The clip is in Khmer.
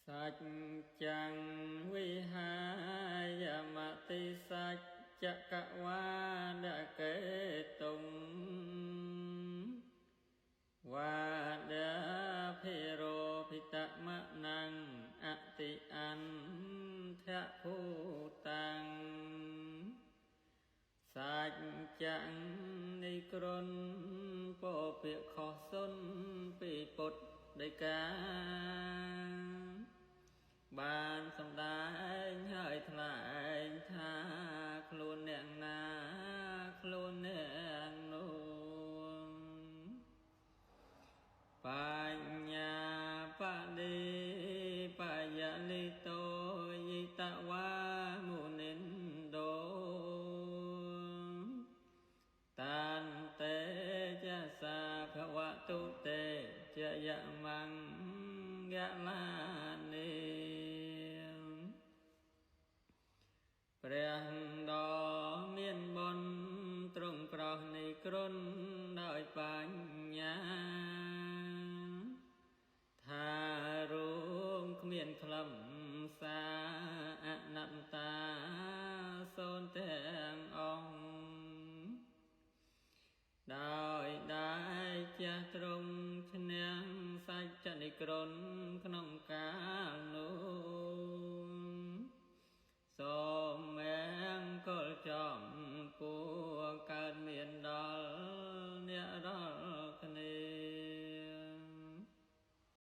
សច្ចចាំងវិហាយមតិសច្ចកវាដកេតុងវាដាភិរោភិតមនੰអតិអន្តភូតាំង សាច់ចាំងនិក្រនពោពាក្យខុសសុនពីពុទ្ធដីកាបានសម្ដែងហើយថ្លែងថា ខ្លួនអ្នកណាខ្លួនអ្នកនោះ បញ្ញាបដិបយលិតោយិតវាមុនិនដូតានតេចសាភវតុតេចយមង្កលានិ។ ព្រះ